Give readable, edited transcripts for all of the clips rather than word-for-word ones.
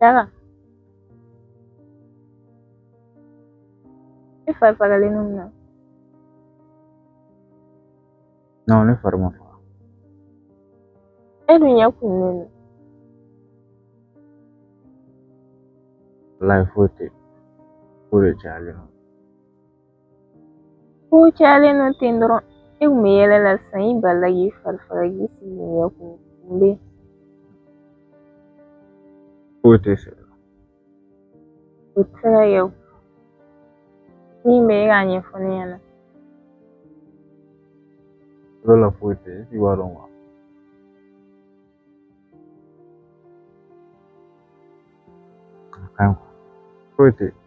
Daga. E fari fagalen don mun na? Non, ne fari ma faga. E dun ɲɛ kumunen don. Walayi foyi tɛ. Ko de cayalen don. Ko cayalen don ten dɔrɔn. E kun bɛ yɛlɛ la sisan i balila k'i fari faga k'i sigi k'i ɲɛ kumu. Mun bɛ yen? Foyi tɛ sen na. O tɛ se ka kɛ o. Min bɛ e k'a ɲɛfɔ ne ɲɛna. Yɔrɔ la foyi tɛ yen, i b'a dɔn wa? A ka ɲi foyi tɛ yen.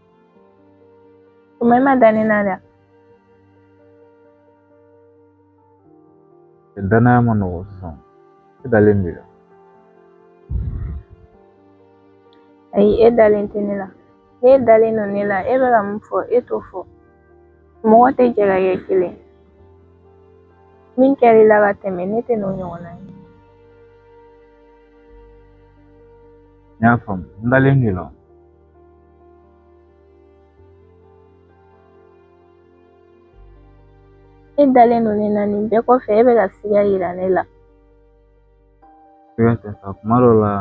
Tuma e ma da ne na dɛ. Danaya ma nɔgɔn sisan. E dalen b'i la. Ayi, e dalen tɛ ne la. N'e dalen don ne la, e bɛ ka mun fɔ, e t'o fɔ. Mɔgɔ tɛ jɛ ka kɛ kelen. Min kɛr'i la ka tɛmɛ, ne tɛ n'o ɲɔgɔnna ye. N y'a faamu, n dalen b'i la. E dalen don ne na nin bɛɛ kɔfɛ e bɛ ka siga yira ne la. Siga tɛ sa, kuma dɔ la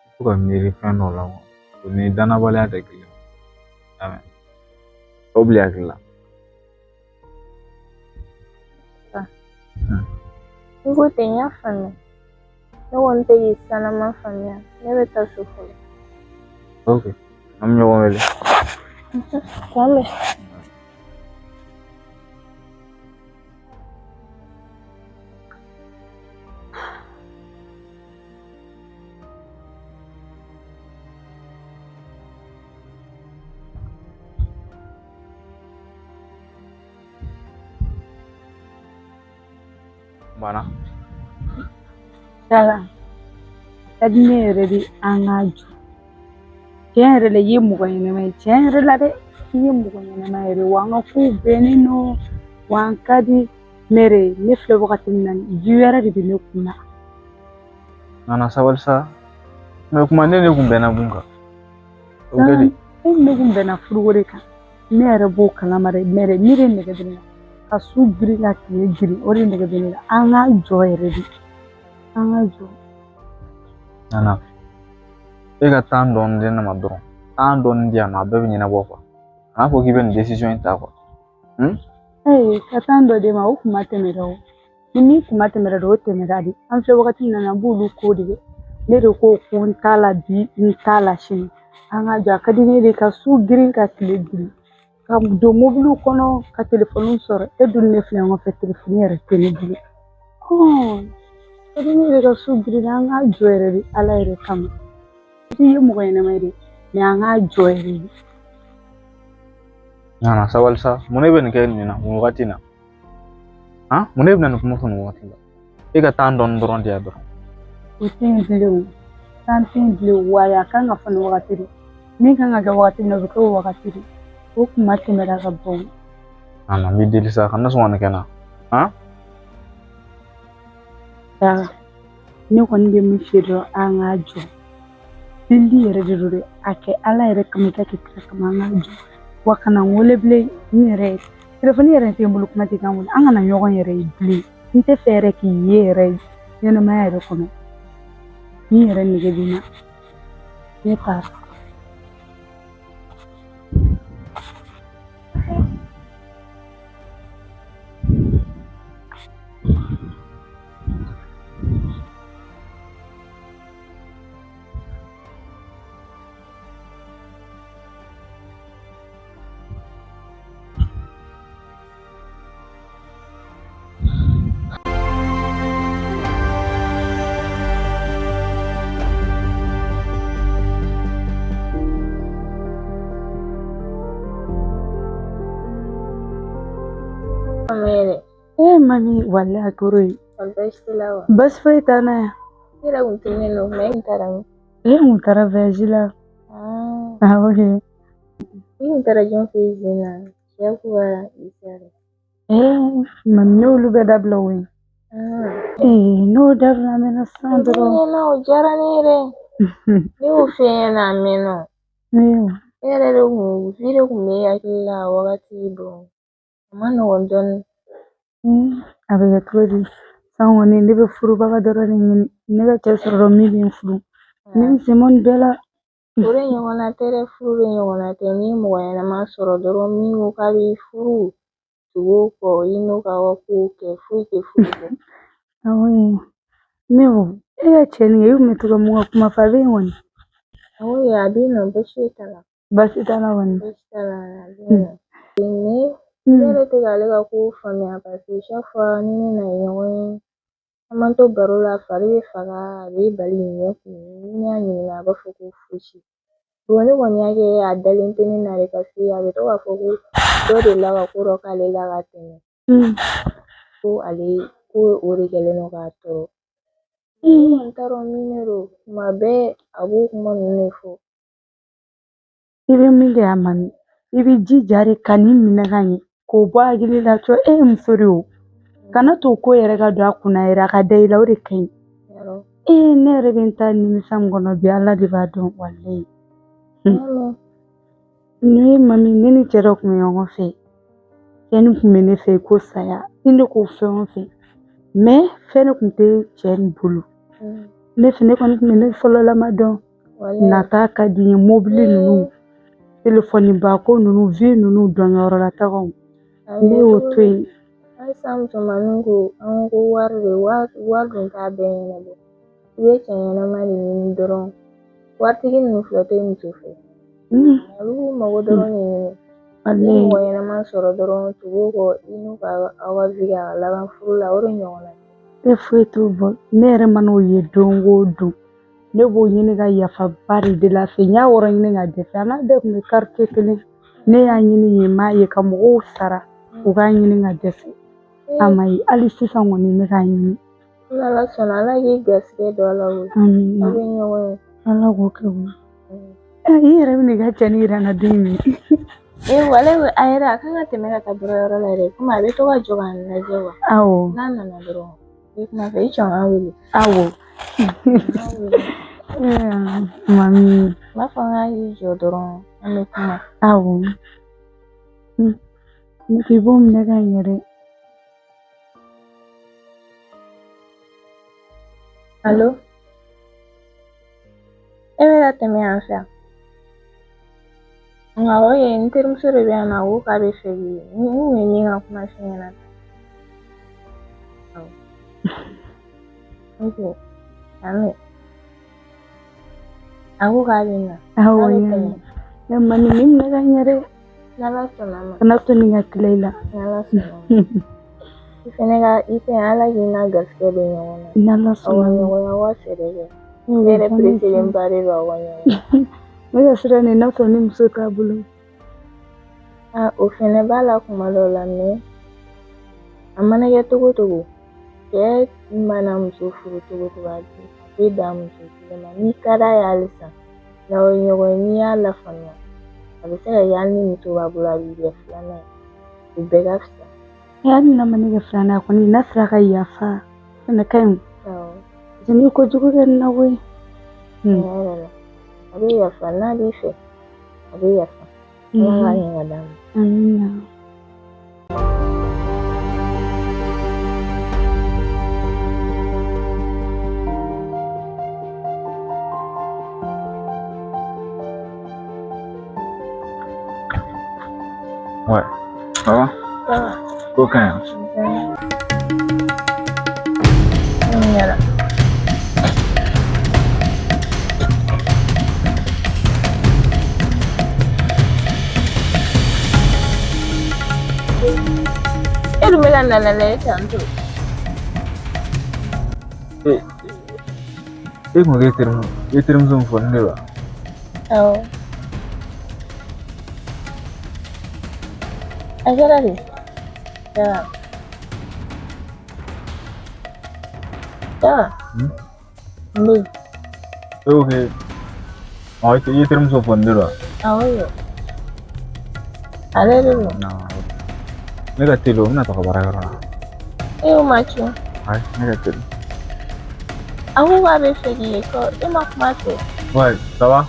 i to ka miiri fɛn dɔ la o ni dannabaliya tɛ kelen ye. I y'a mɛn? O bila i hakili la. N ko ten, n y'a faamuya. Ne kɔni tɛ k'i sanama faamuya. Ne bɛ taa so fɔlɔ. Ok, an bɛ ɲɔgɔn wele. K'an bɛn. Bana. Daga, a ka di ne yɛrɛ de an k'a jɔ. Tiɲɛ yɛrɛ la i ye mɔgɔ ɲɛnama ye, tiɲɛ yɛrɛ la dɛ, i ye mɔgɔ ɲɛnama yɛrɛ wa an ka kow bɛnnen don wa an ka di ne yɛrɛ ne filɛ wagati min na vie wɛrɛ de bɛ ne kun na. Nana sabali sa. Mais kuma ne ne kun bɛnna mun kan? O bɛ di? E ni ne kun bɛnna furuko de kan. Ne yɛrɛ b'o kalama dɛ, mais dɛ ne de nege bɛ ne la. Ka su girin ka tile girin o de nege bɛ ne la. An k'a jɔ yɛrɛ de. An k'a jɔ. Nana, e ka temps dɔɔni di ne ma dɔrɔn. Temps dɔɔni di yan nɔ, a bɛɛ bɛ ɲɛnabɔ quoi. Kan'a fɔ k'i bɛ nin décision in ta quoi. Ee, ka temps dɔ d'e ma, o kuma tɛmɛra o. Ni min kuma tɛmɛra de, o tɛmɛra de. An filɛ wagati min na, an b'olu ko de kɛ. Ne de ko ko n t'a la bi, n t'a la sini. An k'a jɔ, a ka di ne de ka su girin ka tile girin. Ka don mobiliw kɔnɔ ka telefɔni sɔrɔ. E dun ne filɛ ɲɔgɔn fɛ, telefɔni yɛrɛ tɛ ne bolo. Ka di ne de ka su girin, an k'a jɔ yɛrɛ de Ala yɛrɛ kama. I ye mɔgɔ ɲɛnama ye dɛ, mais an k'a jɔ yɛrɛ de. Nana sabali sa, mun ne bɛ nin kɛ nin na nin wagati in na? Han? Mun ne bɛ na nin kuma fɔ nin wagati la? E ka temps dɔɔni dɔrɔn di yan dɔrɔn. O tɛ yen bilen o. Temps tɛ yen bilen o. Wa a kan ka fɔ nin wagati de. Min kan ka kɛ wagati min na, o bɛ kɛ o wagati de. O kuma tɛmɛra ka ban. Nana n b'i deli sa, kana sɔn ka nin kɛ n na. Han? Daga, ne kɔni bɛ min f'i ye dɔrɔn, an k'a jɔ. Delili yɛrɛ de don dɛ. A kɛ Ala yɛrɛ kama, i ka kɛ kira kama, an k'a jɔ. Wa kana n wele bilen, n yɛrɛ telefɔni yɛrɛ tɛ n bolo, kuma tɛ kan wele. An kana ɲɔgɔn yɛrɛ ye bilen. N tɛ fɛ yɛrɛ k'i ye yɛrɛ ɲɛnamaya yɛrɛ kɔnɔ. N yɛrɛ nege bɛ n na. Ne taara. Ee mami, walahi a kɛra ye. Baasi t'i la wa? Baasi foyi t'an na yan. I yɛrɛ kun tununnen don, mais e kun taara min? E kun taara voyage la. Awɔ kɛ. I kun taara jɔn fɛ yen sen na? Sɛku wa Isa? Ee mami, ne y'olu bɛɛ dabila o ye. Ee, n'o dabila mɛnna sisan dɔrɔn. Ɲɛna, o diyara ne yɛrɛ. Ne y'o f'e ɲɛna a mɛnna. E yɛrɛ de kun vie de kun bɛ e hakili la a wagati dɔn. A ma nɔgɔn dɔɔnin. A bɛ kɛ cogo di? Sisan kɔni ne bɛ furubaga dɔrɔn de ɲini. Ne ka cɛ sɔrɔ dɔrɔn min bɛ n furu. Ne bɛ sen bɔ nin bɛɛ la. O de ɲɔgɔnna tɛ dɛ, furu de ɲɔgɔnna tɛ. N'i ye mɔgɔ ɲɛnama sɔrɔ dɔrɔn min ko k'a b'i furu, tugu o kɔ, i n'o k'aw ka kow kɛ, foyi tɛ furu bɔ. Awɔ mais o e ka cɛ nin e kun bɛ to ka mun ka kuma fɔ a bɛ yen kɔni. Awɔ a bɛ yen nɔ, baasi foyi t'a la. Baasi t'a la kɔni. Baasi t'a la, a bɛ yen nɔ. Mais ne yɛrɛ tɛ k'ale ka kow faamuya parce que chaque fois ni ne n'a ye ɲɔgɔn ye, an b'an to baro la, a fari bɛ faga, a bɛ bali ɲɛ kun. Ni ne y'a ɲininka a b'a fɔ ko fosi. Bon ne kɔni y'a kɛ a dalen tɛ ne na de parce que a bɛ to k'a fɔ ko dɔ delila ka ko dɔ k'ale la ka tɛmɛ. Ko ale ko o de kɛlen don k'a tɔɔrɔ. Ne kɔni t'a dɔn min de don, tuma bɛɛ a b'o kuma ninnu de fɔ. I bɛ min kɛ a man i bɛ jija de ka nin minɛ ka ɲɛ k'o bɔ a hakili la cɔ e ye muso de ye o kana to ko yɛrɛ ka don a kunna yɛrɛ a ka da i la o de ka ɲi. Ee ne yɛrɛ bɛ n ta nimisa min kɔnɔ bi Ala de b'a dɔn walayi. Nin ye mami ne ni cɛ dɔ tun bɛ ɲɔgɔn fɛ cɛ nin tun bɛ ne fɛ ko saya ni ne ko fɛn o fɛn mais fɛn de tun tɛ cɛ nin bolo. Ne fɛ ne kɔni tun bɛ ne fɔlɔlama dɔn nata ka di n ye mobili ninnu telefɔniba ko ninnu vie ninnu dɔnyɔrɔ la tagaw ne y'o to yen. Halisa musomaninw ko an ko wari de wari dun t'a bɛɛ ɲɛnabɔ. I bɛ cɛ ɲɛnama de ɲini dɔrɔn. Waritigi ninnu filɛ o tɛ muso fɛ. Olu b'u mago dɔrɔn de ɲini. Ni mɔgɔ ɲɛnama sɔrɔ dɔrɔn tugu o kɔ i n'u ka aw ka vie kɛ a ka laban furu la o de ɲɔgɔnna. E foyi t'o bɔ ne yɛrɛ man'o ye don o don ne b'o ɲini ka yafaba de deli a fɛ n y'a wɔrɔ ɲini ka dɛsɛ an n'a bɛɛ tun bɛ quartier kelen ne y'a ɲini yen m'a ye ka mɔgɔw sara u k'a ɲini ka dɛsɛ a ma ye hali sisan kɔni n bɛ k'a ɲini. N'Ala sɔnna Ala k'i garisɛgɛ don a la o. Amiina. Aw bɛ ɲɔgɔn ye. Ala k'o kɛ o. I yɛrɛ bɛ n'i ka cɛnin yira n na don min. Ee wale a yɛrɛ a kan ka tɛmɛ ka taa baarayɔrɔ la yɛrɛ komi a bɛ to ka jɔ k'an lajɛ wa. Awɔ. N'a nana dɔrɔn i kuma fɛ i sɔn k'an wele. Awɔ. Mami. N b'a fɔ n k'a y'i jɔ dɔrɔn an bɛ kuma. Awɔ. Ne k'i b'o minɛ ka ɲɛ dɛ. Alo. E bɛ ka tɛmɛ yan fɛ yan. Awɔ n terimuso de bɛ yan nɔ a ko k'a bɛ fɛ k'i ye. N kun ye min ka kuma f'i ɲɛna. Awɔ. Ok. Ami. A ko k'a bɛ na. Awɔ K'a bɛ n y'a tɛmɛ. mɛn. Ne mami nin minɛ ka ɲɛ dɛ. N'Ala sɔnna a ma. Kana to nin ka tila i la. N'Ala sɔnna a ma. I fɛnɛ ka i fɛn Ala k'i n'a garisɛgɛ don ɲɔgɔn na. N'Ala Aw ka sɔnna a ma. ɲɔgɔn ye aw ka fɛɛrɛ kɛ. Ne yɛrɛ pereselenba de don aw ka ɲɔgɔn ye. Ne ka siran nin n'a sɔrɔ ni muso t'a bolo. Aa o fɛnɛ b'a la kuma dɔw la mais a mana kɛ togo togo cɛ mana muso furu togo togo a tɛ dan muso kelen ma n'i ka d'a ye halisa n'aw ye ɲɔgɔn ye n'i y'a lafaamuya a bɛ se ka kɛ hali ni muso b'a bolo a b'i kɛ filanan ye o bɛɛ ka fisa. Hali n'a ma ne kɛ filanan ye kɔni n'a sera ka yafa fɛnɛ ka ɲi. Awɔ. Paseke n'i ye kojugu kɛ nin na koyi. Tiɲɛ yɛrɛ la a bɛ yafa n'a b'i fɛ a bɛ yafa. Ala k'a ɲɛ ka d'a ma. Amina. Ouais. Ça va? Ça va. Ko ka ɲi. Yala. E dun bɛ ka na lajɛ tantôt. E kun k'e terimuso i ye terimuso min fɔ ne de wa? Awɔ. A kɛra di? Jaba. Jaba. N bɛ yen. E ko k'e i ye terimuso fɔ ne de wa? Awɔ yo. Ale de don. Ne ka teli o, n bɛna taga baarayɔrɔ la. E y'o ma ci. Ayi, ne ka teli. A ko k'a bɛ fɛ k'i ye ko e ma kuma fɛ. Ouais, ça va?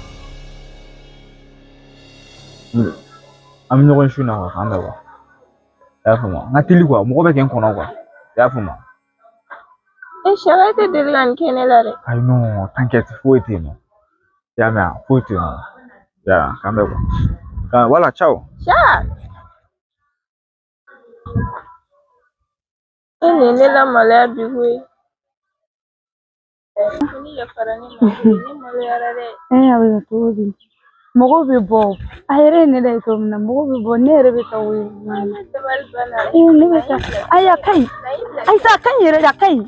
An bɛ ɲɔgɔn su na quoi, k'an bɛn quoi. I y'a faamu? N ka teli quoi, mɔgɔ bɛ kɛ n kɔnɔ quoi. I y'a faamu? E Saka e tɛ deli ka nin kɛ ne la dɛ. Ayi non, t'inquiète, foyi tɛ yen nɔ. I y'a mɛn wa? Foyi tɛ yen nɔ. Ya, k'an bɛn quoi. Voilà, ciao. Saka! E nin ye ne lamaloya bi koyi. Ni yafara ne ma ne maloyara dɛ. E a bɛ kɛ cogo di? Mɔgɔw bɛ bɔ a yɛrɛ ye ne da ye cogo min na mɔgɔw bɛ bɔ ne yɛrɛ bɛ taa wele. Dabali banna. Ne bɛ taa ayi a ka ɲi ayi sa a ka ɲi yɛrɛ de a ka ɲi.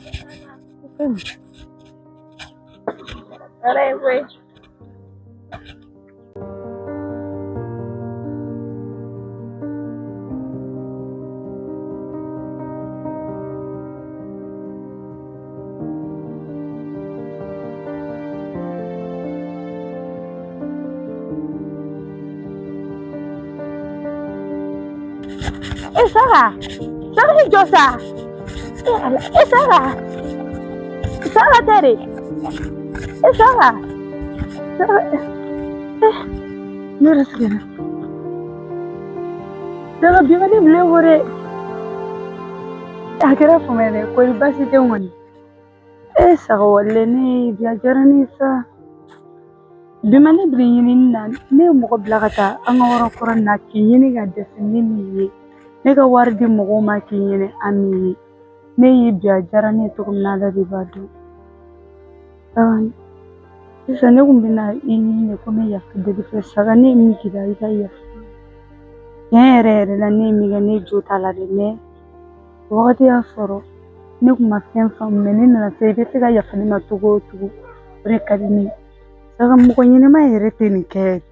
Baara ye koyi. E Saka Saka i jɔ sa e Ala e Saka Saka tɛ de e Saka Saka e ne yɛrɛ sɛgɛnna Saka bi ma ne bila e kɔ dɛ a kɛra fama ye dɛ kɔri baasi tɛ n kɔni e Saka walayi ne bi a diyara ne ye sa bi ma ne bila ɲinini na ne ye mɔgɔ bila ka taa an ka yɔrɔ kɔrɔ na k'i ɲini ka dɛsɛ ne m'i ye ne ka wari di mɔgɔw ma k'i ɲini an m'i ye ne y'i bi a diyara ne ye cogo min na Ala de b'a dɔn sisan ne kun bɛna i ɲini de ko n bɛ yafa deli fɛ Saka ne ye min k'i la i ka yafa tiɲɛ yɛrɛ yɛrɛ la ne ye min kɛ ne jo t'a la dɛ mais o wagati y'a sɔrɔ ne kun ma fɛn faamu mais ne nana se i bɛ se ka yafa ne ma cogo o cogo o de ka di ne ye Saka mɔgɔ ɲɛnɛma yɛrɛ tɛ nin kɛ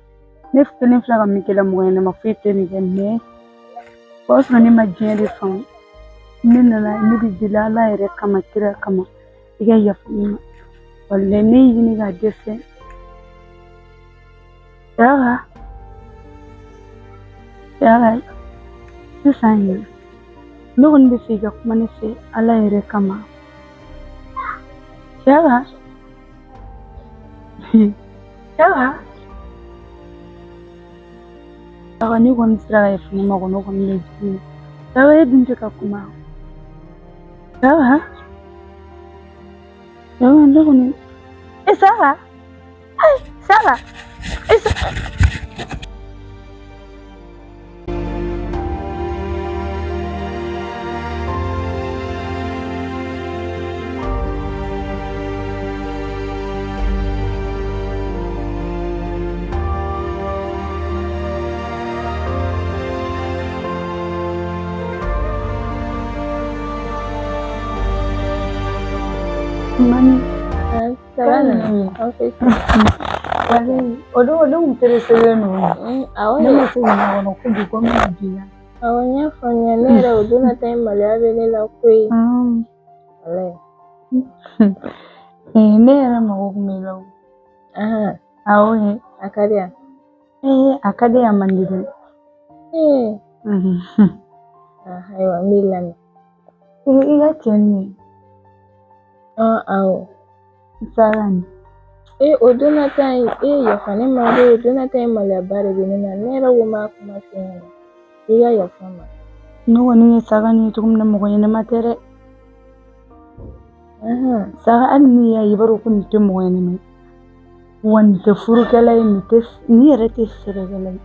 ne kelen filɛ ka min kɛ la mɔgɔ ɲɛnɛma foyi tɛ nin kɛ mais o y'a sɔrɔ ne ma diɲɛ de faamu ne nana ne b'i deli Ala yɛrɛ kama kira kama i ka yafa ne ma walayi ne y'i ɲini ka dɛsɛ Saka Saka sisan ye ne kɔni bɛ fɛ i ka kuma ne fɛ Ala yɛrɛ kama Saka Saka Saka ne kɔni sera ka yafa ne ma kɔni o kɔni bɛ diya ne ye Saka e dun tɛ ka kuma Saka Saka ne kɔni e Saka Saka e Saka Mami, Saka nana aw fɛ. Walayi o don ne kun pereselen don. Awɔ. Ne ma se k'i makɔnɔ ko bi ko n bɛna bi la. Awɔ n y'a faamuya ne yɛrɛ o don nata in maloya bɛ ne la koyi. Walayi. Ne yɛrɛ mago kun b'i la o. Awɔ. A ka di yan. Ee a ka di a man di dɛ. Ee. Ayiwa n b'i lamɛn. I ka cɛ nin ye. Awɔ. Saka nin. Ee o don nata in e yafa ne ma dɛ o don nata in maloyaba de bɛ ne na ne yɛrɛ ko n b'a kuma f'i ɲɛna i ka yafa n ma. Ne kɔni ye Saka nin ye cogo min na mɔgɔ ɲɛnɛma tɛ dɛ. Saka hali n'i y'a ye i b'a dɔn ko nin tɛ mɔgɔ ɲɛnɛma ye. Wa nin tɛ furukɛla ye nin tɛ nin yɛrɛ tɛ sɛbɛkɛla ye.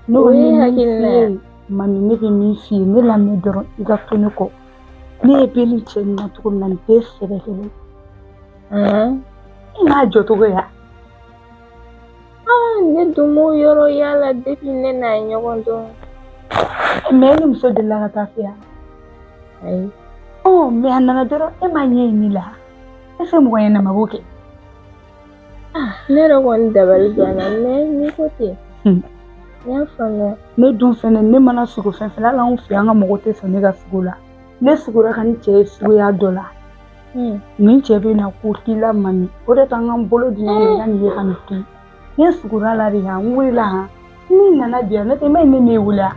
Ne O kɔni ye bɛ min hakilina f'i ye. ye mami ne bɛ min f'i ye ne lamɛn dɔrɔn i ka to ne kɔ. Ne ye bɛ nin cɛ nin na cogo min na nin tɛ sɛbɛkɛla ye. I m'a jɔcogo ye wa? Ne dun m'o yɔrɔ y'a la depuis ne n'a ye ɲɔgɔn dɔn. Mais e ni muso delila ka taa fɛ yan? Ayi. Ɔ mais a nana dɔrɔn e m'a ɲɛ ye ne la. Est-ce que mɔgɔ ɲɛnama b'o kɛ? Ne yɛrɛ kɔni dabali banna mais n'i ko ten. N y'a faamuya. Ne dun fɛnɛ ne mana sogo fɛn fɛn hali anw fɛ yan an ka mɔgɔw tɛ sɔn ne ka sogo la. Ne sugora ka ni cɛ ye suguya dɔ la. Nin cɛ bɛ na ko k'i la mami o de t'an ka bolo di ɲɔgɔn ma i ka nin ye ka nin to yen. Ne sugora la de han n wulila han min nana bi yan n'o tɛ i ma ye ne m'e wele wa?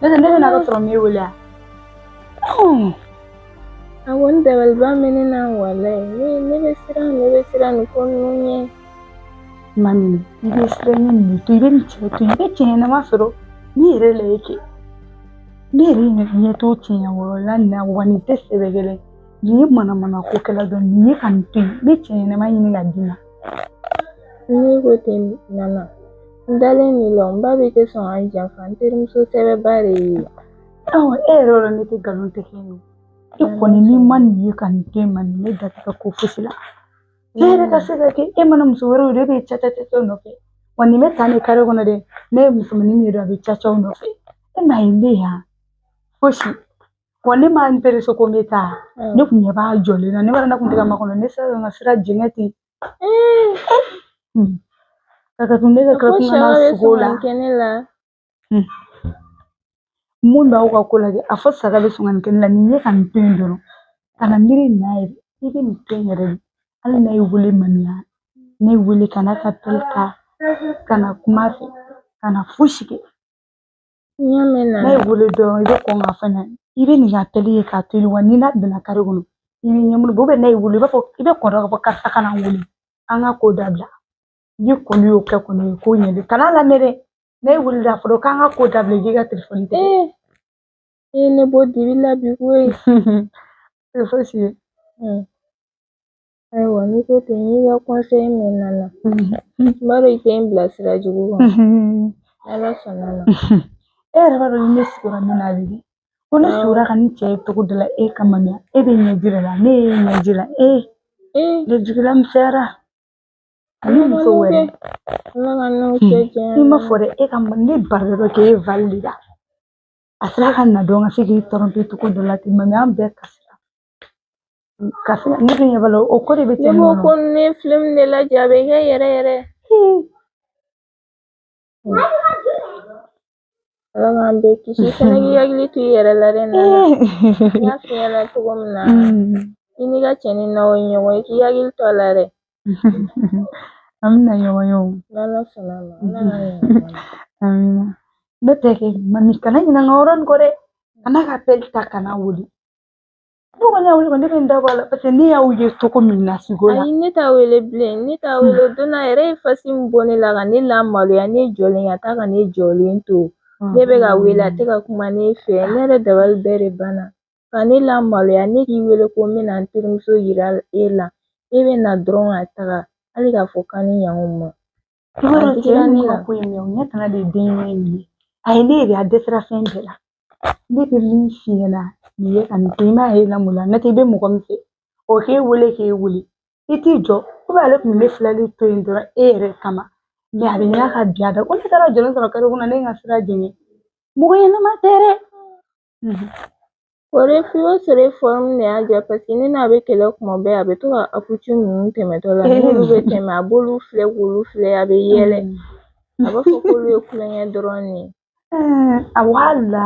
N'o tɛ ne bɛ na ka sɔrɔ m'e wele wa? A kɔni Dabaliban bɛ ne na walayi. Ne bɛ siran, ne bɛ siran nin ko ninnu ɲɛ. Mami, i bɛ siran ɲɛ nin to, i bɛ nin cɛ to, i bɛ cɛ ɲɛnama sɔrɔ n'i yɛrɛ la e kɛ. Ne yɛrɛ ɲɛ t'o cɛ ɲɛ wɔɔrɔ la nin na, wa nin tɛ sɛbɛ kɛlɛ. Nin ye manamana ko kɛla dɔn, nin ye ka nin to yen, n bɛ cɛ ɲɛnama ɲini ka d'i ma. Ne ko ten Nana. N dalen nin la, n ba bɛ tɛ sɔn ka n janfa, n terimuso sɛbɛba de ye. Awɔ, e yɛrɛ yɔrɔ ne tɛ nkalon tigɛ ye. E kɔni n'i ma nin ye ka nin to yen, ma nin ne da tɛ ka ko fosi la. E yɛrɛ ka se ka kɛ, e mana muso wɛrɛw de bɛ ca ca ca nɔfɛ. Wa nin bɛ taa ne kare kɔnɔ dɛ, ne ye musomanin min ye dɔrɔn a bɛ ca ca nɔfɛ. E m'a ye ne yan fosi. Wa ne ma n perese ko n bɛ taa. Ne kun ɲɛ b'a jɔlen na, ne b'a dɔn ne kun tɛ ka makɔnɔ, ne sera ka n ka sira jɛngɛ ten. Ka tun ne ka Ko tila kun ka na saga bɛ sogo sɔn ka la. nin kɛ ne la. Mun b'aw ka ko lajɛ, a fɔ saga bɛ sɔn ka nin kɛ ne la, nin ye ka nin to yen dɔrɔn. Kana miiri nin na yɛrɛ, i bɛ nin to yen yɛrɛ de. Hali n'a y'i wele mamiya, ne wele kana ka ta, kana kuma fɛ, kana fosi kɛ. N y'a mɛn N'a Nana. y'i wele dɔrɔn, i bɛ kɔn k'a fɔ ɲɛna. I bɛ nin ka teli ye k'a to yen, wa n'i n'a donna kare kɔnɔ, i bɛ ɲɛmuru bɔ, n'a y'i wele, i b'a fɔ i bɛ kɔn k'a fɔ karisa kana n wele, an ka ko dabila. N'i kɔni y'o kɛ kɔni, o ye ko ɲɛ. Kana lamɛn dɛ. N'a y'i wele a fɔra k'an ka ko dabila, i k'i ka telefɔni tigɛ. E ye ne bɔ dibi la bi koyi. Tɛ fosi ye. Ayiwa, n'i ko ten, n y'i ka conseil mɛn Nana. N b'a dɔn i tɛ n bila sira jugu kan. N'Ala sɔnna ma. E yɛrɛ b'a dɔn ni ne sigiyɔrɔ min na bi, ko ne sugora ka ni cɛ ye cogo dɔ la e kama, mɛ e bɛ ɲɛji la, ne ye ɲɛji la, e ne jigila misɛnyara ani muso wɛrɛ. Ala ka n'aw cɛ janya. I ma fɔ dɛ, e ka ne barika dɔ k'e valide la. A sera ka na dɔn ka se k'i tromper cogo dɔ la ten, mɛ an bɛɛ kasira. Kasira, ne dun ɲɛ b'a la, o ko de bɛ Ne cɛ b'o ko ne film de lajɛ, a bɛ kɛ yɛrɛ yɛrɛ. Ala k'an bɛɛ kisi. Fɛnɛ k'i hakili to i yɛrɛ la dɛ Nana. N y'a f'i ɲɛna cogo min na, i n'i ka cɛnin n'aw ye ɲɔgɔn ye, k'i hakili to a la dɛ. An bɛna ɲɔgɔn ye o. N'Ala sɔnna a ma, Ala k'an ɲɛ ɲɔgɔn na. Amina. Ne tɛ kɛ mami, kana ɲinɛ n ka yɔrɔ nin kɔ dɛ. Kana ka appel ta, kana wele. Ne kɔni y'a wele kɔni, ne bɛ n da bɔ a la parce que ne y'aw ye cogo min na sigo la. Ayi, ne t'a wele bilen, ne t'a wele. O don na yɛrɛ ye fasi min bɔ ne la ka ne lamaloya, ne jɔlen ka taa ka ne jɔlen to. Ne bɛ ka wele, a tɛ ka kuma ne fɛ. Ne yɛrɛ dabali bɛɛ de banna. Ka ne lamaloya, ne k'i wele ko n bɛna n terimuso yira e la. E bɛ na dɔrɔn ka taga, hali k'a fɔ k'an ni ɲankuma. I b'a dɔn A cɛ digira ne ninnu la. ka ko ye min ye, o ɲɛ tana de ye den ɲɛ in ye. A ye ne yɛrɛ, a dɛsɛra fɛn bɛɛ la. Ne bɛ min f'i ɲɛna, nin ye ka nin to, i m'a ye lamɔ la, n'o tɛ i bɛ mɔgɔ min fɛ, o k'e wele k'e wele. I t'i jɔ, ale tun bɛ ne filɛli to yen dɔrɔn e yɛrɛ kama. Mɛ a bɛ ɲini ka bin a da. Ko ne taara jɔlen sɔrɔ kare kɔnɔ, ne ye n ka sira jɛngɛ. Mɔgɔ ɲɛnama tɛ dɛ. O de f'i b'a sɔrɔ e forme de y'a diya, parce que ne n'a bɛ kɛlɛ kuma bɛɛ, a bɛ to ka apuci ninnu tɛmɛtɔ la, n'olu bɛ tɛmɛ, a b'olu filɛ k'olu filɛ, a bɛ yɛlɛ. A b'a fɔ k'olu ye kulonkɛ dɔrɔn de ye. A wala.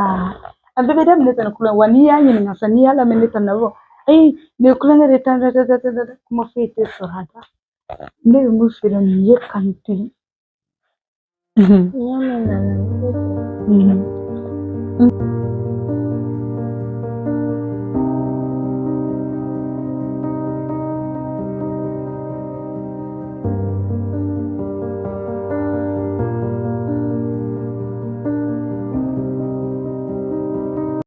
A bɛɛ bɛ daminɛ tan kulonkɛ, wa n'i y'a ɲininka sisan, n'i y'a lamɛn ne ta nin na, a b'a fɔ ayi, nin ye kulonkɛ de tan tan tan tan tan, kuma foyi tɛ sɔrɔ a da. Ne bɛ mun feere nin ye ka nin to yen. N y'a mɛn Nana, n ko ten.